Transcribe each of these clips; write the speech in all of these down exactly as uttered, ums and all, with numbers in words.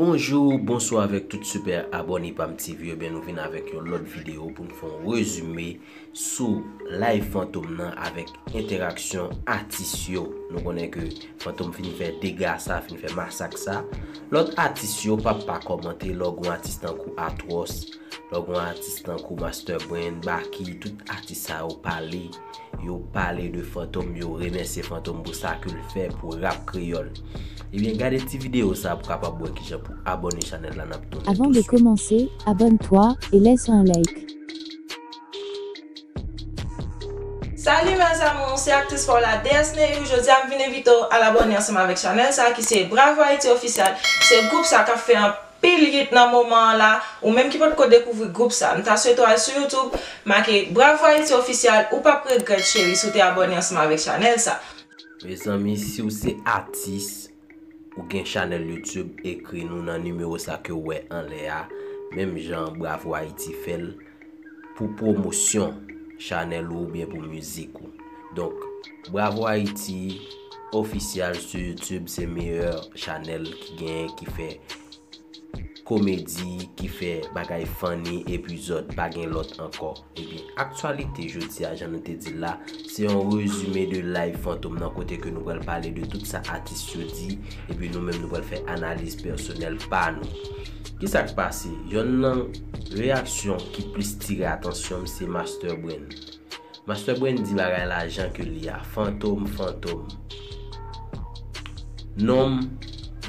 Bonjou, bonswa avèk tout sipè abòne pa m T V yo. Ebyen, nou vin avèk yon lòt videyo pou n fè yon rezime sou live Fantom nan avèk entèraksyon atis yo. Nou konnen ke Fantom fin fè dega sa, fin fè masak sa. Lòt atis yo p ap pa kòmante, lè w gen yon atis tankou Atwòs, lè w gen yon atis tankou Master Brain, Baky, tout atis sa yo pale. Yo pale de Fantom, yo remèsye Fantom pou sa ke l fè pou rap kreyòl. Ebyen, gade ti videyo sa pou kapab wè kijan pou abòne chanèl la, n ap tounen. Avant de commencer, abonne-toi et laisse un like. Salut mes amours, se aktris pa w la Déesse Neyou. Jodi a m vin envite w al abòne ansanm avèk chanèl sa ki se Bravo Haïti Official. Se gwoup sa k ap fè anpil hit nan moman an la. Ou menm ki potko dekouvri gwoup sa, m ta swete w al sou YouTube, make Bravo Haïti Official, ou p ap regrèt cheri si w te abòne ansanm avèk chanèl sa. Mezanmi, si w se atis, ou gen chanèl YouTube, ekri nou nan nimewo sa ke w wè anlè a, menm jan Bravo Haïti fè l pou pwomosyon chanèl ou oubyen pou mizik ou. Donk, Bravo Haïti Official sou YouTube se meyè chanèl ki genyen ki fè komedi, ki fè bagay funny, epizòd, pa gen lòt ankò. Ebyen, aktyalite jodi a, jan nou te di l la, se yon rezime de live Fantom nan kote ke nou pral pale de tout sa atis yo di, epi nou menm nou pral fè analiz pèsonèl pa nou. Kisa k pase? Yonn nan reyaksyon ki plis tire atansyon m se Master Brain. Master Brain di bagay la jan ke l ye a, Fantom, Fantom. Non m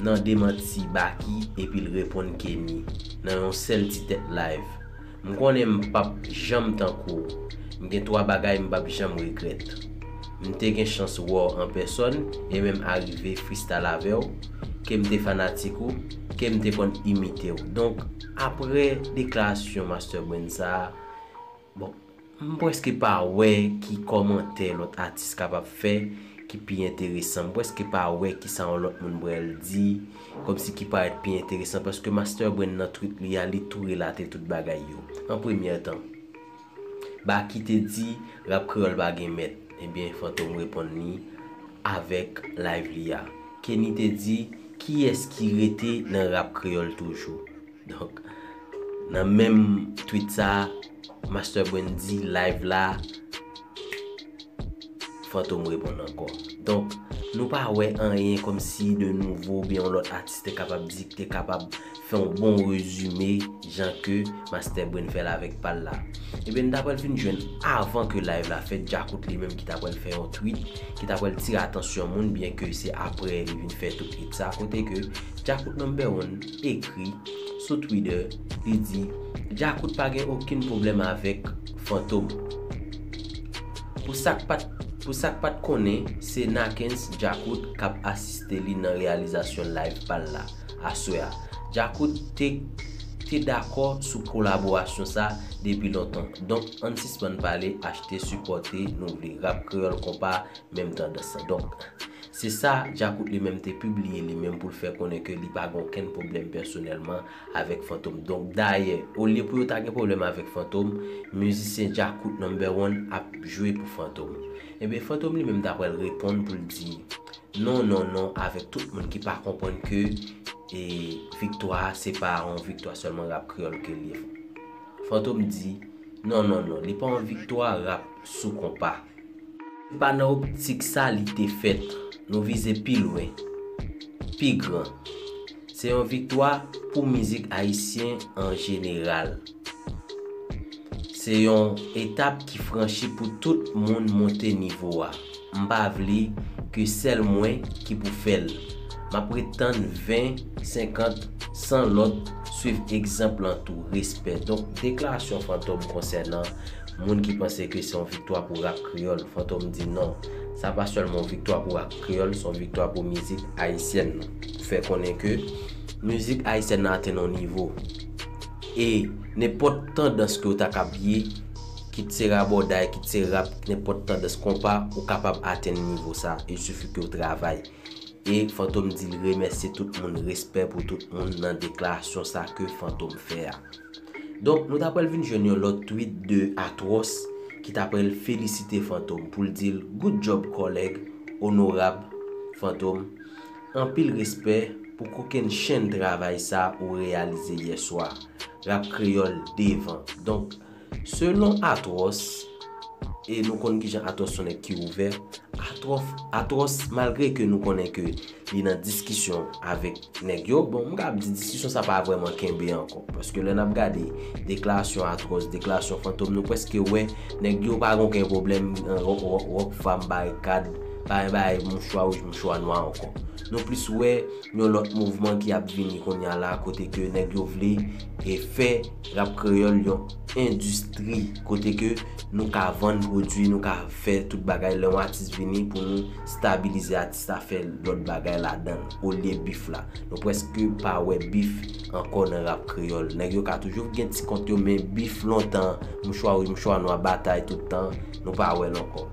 nan demanti Baky epi l reponn Kenny nan yon sèl ti tèt live. M konnen m p ap janm tankou w. M gen twa bagay m p ap janm regrèt. M te gen chans wè w an pèsòn e menm arive freestyle avè w, ke m te fanatik ou, ke m te konn imite w. Donk, aprè deklarasyon Master Brain sa a, bon, m prèske pa wè ki kòmantè lòt atis kapab fè ki pi enteresan. M prèske pa wè kisa yon lòt moun pral di, kòmsi ki parèt pi enteresan, paske Master Brain nan tweet li a, li tou relate tout bagay yo. An premyè tan, Baky te di, rap kreyòl pa gen mèt. Ebyen, Fantom reponn li avèk live li a. Kenny te di, kiyès ki rete nan rap kreyòl toujou? Donk, nan menm tweet sa, Master Brain di live la, Fantom reponn ankò. Donk, nou pa wè anyen kòmsi de nouvo oubyen yon lòt atis te kapab di, te kapab fè yon bon rezime jan ke Master Brain fè l avèk pa l la. Ebyen, n ta pral vin jwenn avan ke live la fèt, Djakout li menm ki ta pral fè yon tweet, ki ta pral tire atansyon moun, byen ke se aprè li vin fè tout hit sa, kote ke Djakout number one ekri sou Twitter, li di, Djakout pa gen okenn pwoblèm avèk Fantom. Pou sa k pa t, pou sa k pa t konnen, se Nakens Djakout k ap asiste li nan reyalizasyon live pa l la aswè a. Djakout te, te dakò sou kolaborasyon sa depi lontan. Donk, ann sispann pale, achte, sipòte, nou vle rap kreyòl konpa, menm tandans lan. Donk, se sa Djakout li menm te pibliye li menm pou l fè konnen ke li pa gen okenn pwoblèm pèsonèlman avèk Fantom. Donk, dayè, olye pou yo ta gen pwoblèm avèk Fantom, mizisyen Djakout number one ap jwe pou Fantom. Ebyen, Fantom li menm ta pral reponn pou l di, non, non, non, avèk tout moun ki pa konprann ke e, viktwa a se pa yon viktwa sèlman rap kreyòl ke l ye. Fantom di, non, non, non, li pa yon viktwa rap sou konpa. Se pa nan optik sa li te fèt. Nou vize pi lwen, pi gran. Se yon viktwa pou mizik ayisyen an jeneral. Se yon etap ki franchi pou tout moun monte nivo a. M pa vle ke sèl mwen ki pou fè l. M ap ret tann ven, senkant, san lòt swiv egzanp lan tou. Respè. Donk, deklarasyon Fantom konsènan moun ki panse ke se yon viktwa pou rap kreyòl, Fantom di non. Sa pa sèlman yon viktwa pou rap kreyòl, se yon viktwa pou mizik ayisyèn nan. Pou fè konnen ke mizik ayisyèn nan atenn yon nivo. E nenpòt tandans ke w ta kab ye, kit se rabòday, kit se rap, nenpòt tandans konpa, ou kapab atenn nivo sa, il suffit ke w travay. E Fantom di l remèsye tout moun, respè pou tout moun nan deklarasyon sa ke Fantom fè a. Donk, nou ta pral vin jwenn yon lòt tweet de Atwòs ki ta pral felisite Fantom pou l di l, good job kòlèg, onorab Fantom, anpil respè Pou kokennchenn travay sa ou reyalize yèswa. Rap kreyòl devan. Donk, selon Atwòs, e nou konn kijan Atwòs se yon nèg ki ouvè, Atwòs, Atwòs, malgre ke nou konnen ke li nan diskisyon avèk nèg yo, bon, m ka ap di diskisyon sa pa vrèman kenbe ankò. Paske lè n ap gade deklarasyon Atwòs, deklarasyon Fantom, nou prèske wè nèg yo pa gen okenn pwoblèm, Rockfam, Barikad, pa gen bagay mouchwa wouj, mouchwa nwa ankò. Nou plis wè yon lòt mouvman ki ap vini kounye a la, kote ke nèg yo vle e fè rap kreyòl yon endistri, kote ke nou ka vann pwodui, nou ka fè tout bagay. Lè yon atis vini, pou nou stabilize atis la, fè lòt bagay ladan l, olye bif la. Nou prèske pa wè bif ankò nan rap kreyòl. Nèg yo ka toujou gen ti kont yo, men bif lontan, mouchwa wouj, mouchwa nwa, batay tout tan, nou pa wè l ankò.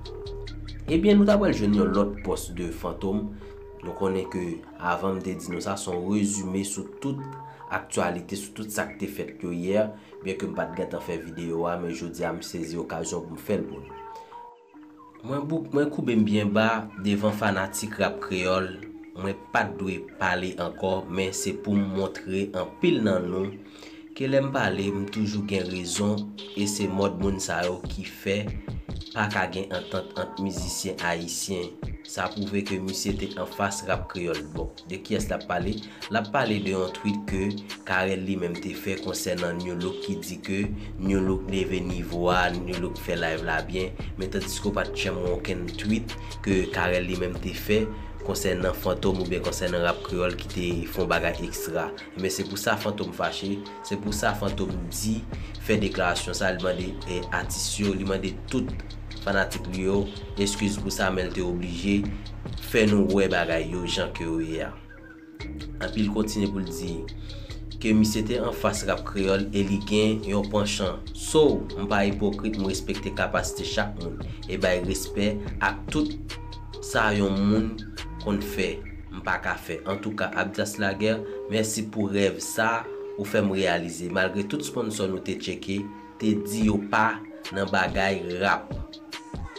Ebyen, nou ta pral jwenn yon lòt pòs de Fantom. Nou konnen ke avan m te di nou sa, se yon rezime sou tout aktyalite, sou tout sa k te fèt yo yè, byen ke m pa t gentan fè videyo a, men jodi a m sezi okazyon pou m fè l pou nou. Mwen bouk, mwen koube m byen ba devan fanatik rap kreyòl, mwen pa t dwe pale ankò, men se pou m montre anpil nan nou ke lè m pale, m toujou gen rezon, e se mòd moun sa yo ki fè pa ka gen antant ant mizisyen ayisyen. Sa pwouve ke misye te anfas rap kreyòl. Bon, de kiyès l ap pale? L ap pale de yon tweet ke Carel li menm te fè konsènan Nu Look ki di ke Nu Look leve nivo a, Nu Look fè live la byen, men tandiske w pa t janm wè okenn tweet ke Carel li menm te fè konsènan Fantom oubyen konsènan rap kreyòl ki te fè yon bagay ekstra. Men se pou sa Fantom fache, se pou sa Fantom di, fè deklarasyon sa, li mande, eh, atis yo, li mande tout fanatik li yo eskiz pou sa, men l te oblije fè nou wè bagay yo jan ke yo ye a. Anpi l kontinye pou l di ke misye te anfas rap kreyòl e li gen yon panchan. So, m pa ipokrit, m respekte kapasite chak moun e bay respè ak tout sa yon moun konn fè, m pa ka fè. Antouka, Abdias Laguerre, mèsi pou rèv sa ou fè m reyalize. Malgre tout sponsò nou te tcheke, te di yo pa nan bagay rap.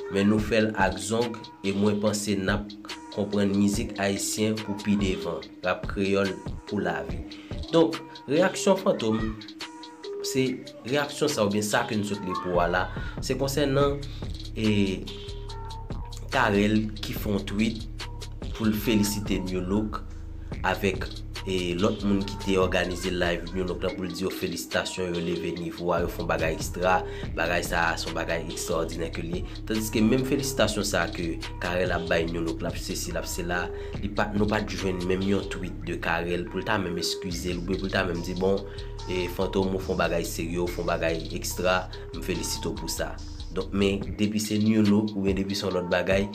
Men nou fè l ak zong e mwen panse n ap konprann mizik ayisyen pou pi devan, rap kreyòl pou lavi. Donk, reyaksyon Fantom, se reyaksyon sa oubyen sa ke n sot li pou a la, se konsènan, e, Carel ki fè yon tweet pou l felisite Nu Look avèk, e, lòt moun ki te òganize live Nu Look la pou l di yo felisitasyon, yo leve nivo a, yo fè yon bagay ekstra, bagay sa a se yon bagay ekstraòdinè ke l ye. Tandiske menm felisitasyon sa a ke Carel ap bay Nu Look, l ap sesi, l ap sela, li pa, nou pa t jwenn menm yon tweet de Carel pou l ta menm eskize l, oubyen pou l ta menm di, bon, e, Fantom, ou fè yon bagay serye, ou fè yon bagay ekstra, m felisite w pou sa. Donk, men, depi se Nu Look, oubyen depi se yon lòt bagay,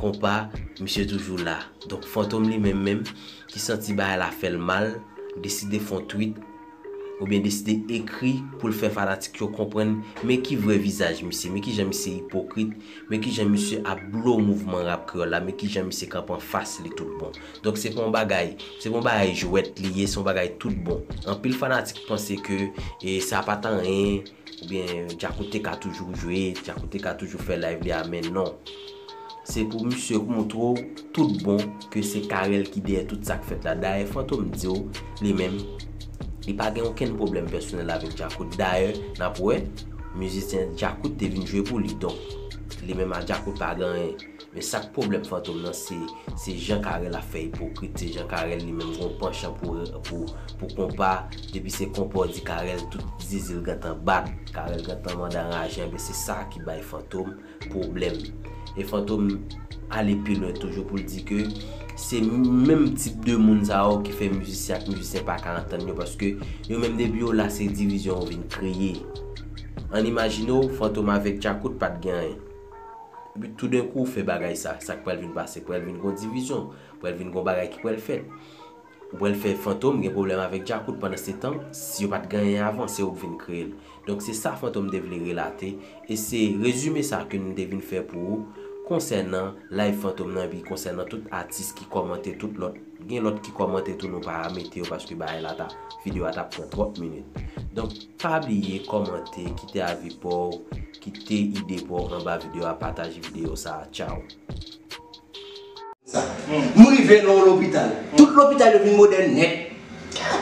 konpa, misye toujou la. Donk, Fantom li menm menm, ki santi bagay la fè l mal, deside fè yon tweet, oubyen deside ekri pou l fè fanatik yo konprann, men ki vrè vizaj misye, men kijan misye ipokrit, men kijan misye ap blo mouvman rap kreyòl la, men kijan misye kanpe anfas li tout bon. Donk, se pa yon bagay, se pa yon bagay jwèt li ye, se yon bagay tout bon. Anpil fanatik panse ke, e, sa pa t anyen, oubyen Djakout te ka toujou jwe, Djakout te ka toujou fè live li a, men non. Se pou misye montre w tout bon ke se Carel ki dèyè tout sa k fèt la. Dayè, Fantom di w, li menm, li pa gen okenn pwoblèm pèsonèl avèk Djakout. Dayè, n ap wè, mizisyen Djakout te vin jwe pou li. Donk, li menm a Djakout pa gen anyen. Men sa k pwoblèm Fantom nan, se, se jan Carel ap fè ipokrit, se jan Carel li menm gen yon panchan pou, pou, pou konpa, depi se konpa w di Carel, tout zizi l gentan bat, Carel gentan mande anraje, enben se sa ki bay Fantom pwoblèm. E Fantom ale pi lwen toujou pou l di ke se menm tip de moun sa yo ki fè mizisyen ak mizisyen pa ka antann yo, paske yo menm depi yo la se divizyon yo vin kreye. Ann imajine w, Fantom avèk Djakout pa t gen anyen. Epi toudenkou ou fè bagay sa, sa k pral vin pase? Pral vin gon divizyon, pral vin gon bagay ki pral fèt. Ou pral fè Fantom gen pwoblèm avèk Djakout, pandansetan, si yo pa t gen anyen avan, se ou k vin kreye l. Donk se sa Fantom te vle relate, e se rezime sa ke nou te vin fè pou ou konsènan live Fantom nan, epi konsènan tout atis ki kòmante tout lòt. Gen lòt ki kòmante tou, nou pa mete yo paske bagay la ta, videyo a t ap pran twòp minit. Donk, pa bliye kòmante, kite avi pa w, kite ide pa w anba videyo a, pataje videyo sa a. Tchaw! Sa. M rive nan yon lopital. Tout lopital yo vin modèn nèt.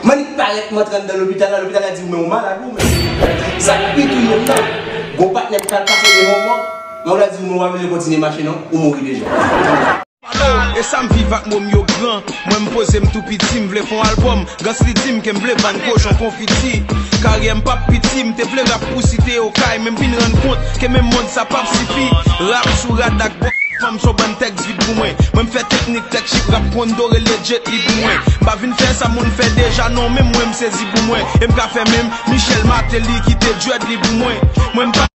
M annik parèt, m antre anndan lopital la, lopital la di w, men ou malad ou menm. Sa k pi touye m nan, gon patnè m k al pase devan mòg, mòg la di w, men ou pa bezwen kontinye mache non, ou mouri deja. E sa m viv ak mo m yo gran. Mwen m poze m tou piti, m vle fè yon albòm. Gans li di m ke m vle vann kochon konfiti. Karyè m p ap piti, m te vle rap pou site Okay, men m vin rann kont ke menm mond sa p ap sifi. Rap sou rad ak bò fanm s on bann tèks vid pou mwen. Mwen m fè teknik tèks chip rap kondo rele Jet Li pou mwen. M pa vin fè sa moun fè deja non, menm mwen m sezi pou mwen. E m ka fè menm Michel Martelly kite dread li pou mwen. Mwen m pa